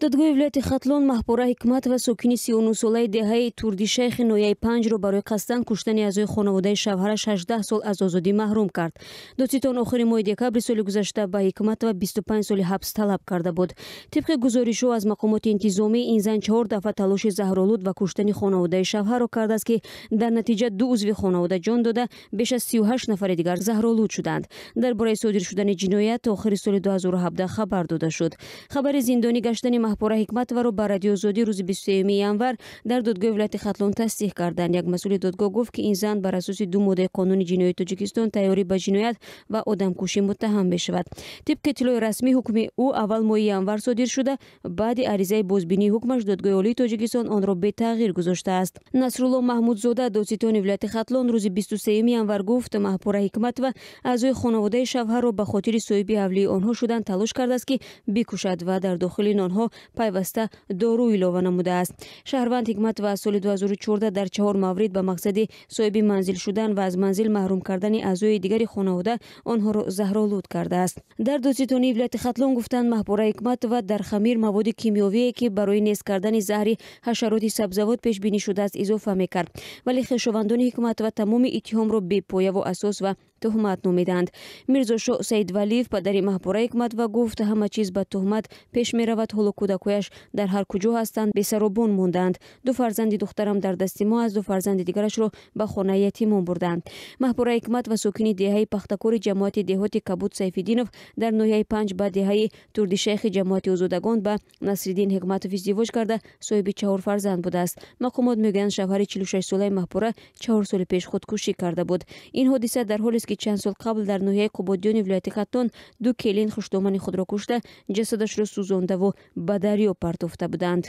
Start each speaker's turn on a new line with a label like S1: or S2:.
S1: Додгоҳи вилояти Хатлон Маҳпора Ҳикматова, сокини 39-солаи деҳаи Турдишайхи ноҳияи Панҷро барои қасдан куштани аъзои хонаводаи шавҳараш 18 сол аз озодӣ маҳрум кард. Додситон охири моҳи декабри соли гузашта ба Ҳикматова 25 соли ҳабс талаб карда буд. Тибқи гузоришҳо аз мақомоти интизомӣ, ин зан чаҳор дафъа талоши заҳролуд ва куштани хонаводаи шавҳарро кардааст, ки дар натиҷа ду узви хонавода ҷон дода, беш аз 38 нафари дигар заҳролуд шуданд. Дар бораи содир шудани ҷиноят то охири соли 2017 хабар дода шуд. Хабари зиндонӣ гаштани Маҳпора Ҳикматоваро ба Радиои Озодӣ рӯзи 23 январ дар додгоҳи вилояти Хатлон тасдиқ карданд. Як масъули додгоҳ гуфт, ки ин зан бар асоси ду моддаи қонуни ҷиноии Тоҷикистон, тайёрӣ ба ҷиноят ва одамкушӣ, муттаҳам мешавад. Тибқи иттилои расмӣ, ҳукми ӯ аввал моҳи январ содир шуда, баъди аризаи бозбинии ҳукмаш додгоҳи олии Тоҷикистон онро бетағйир гузоштааст. Насрулло Маҳмудзода, додситони вилояти Хатлон, рӯзи 23 январ гуфт, Маҳпора Ҳикматова аъзои хонаводаи шавҳарро ба хотири соҳиби ҳавлии онҳо шудан талош кардааст, ки бикушад, ва дар дохили нонҳо пайваста дору илова намудааст. Шаҳрванд Ҳикматова аз соли 2014 дар чаҳор маврид ба мақсади соҳиби манзил шудан ва аз манзил маҳрум кардани аъзои дигари хонавода онҳоро заҳролуд кардааст. Дар додситонии вилояти Хатлон гуфтанд, Маҳпора Ҳикматова дар хамир маводи кимиёвие, ки барои нест кардани заҳри ҳашароти сабзавот пешбинӣ шудааст, изофа мекард. Вале хешовандони Ҳикматова тамоми иттиҳомро бепояву асос ва туҳмат номиданд. Мирзошоҳ Саидвалиев, падари Маҳпора Ҳикматова, гуфт, ҳама чиз ба туҳмат пеш меравад. Ҳоло кӯдакҳояш дар ҳар куҷо ҳастанд, бесаробон мондаанд. Ду фарзанди духтарам дар дасти мо аст, ду фарзанди дигарашро ба хонаи ятимон бурданд. Маҳпора Ҳикматова, сокини деҳаи Пахтакори ҷамоати деҳоти Кабуд Сайфиддинов дар ноҳияи Панҷ, ба деҳаи Турдишайхи ҷамоати Озодагон ба Насриддин Ҳикматов издивоҷ карда, соҳиби чаҳор фарзанд будааст. Мақомот мегӯянд, шавҳари 46-солаи Маҳпора 4 соли пеш худкушӣ карда буд. Ин ҳодиса дар ҳолест, ки чанд сол қабл дар ноҳияи Қубодиёни вилояти Хатлон ду келин хушдомани худро кушта, ҷасадашро сӯзондаву ба дарё партофта буданд.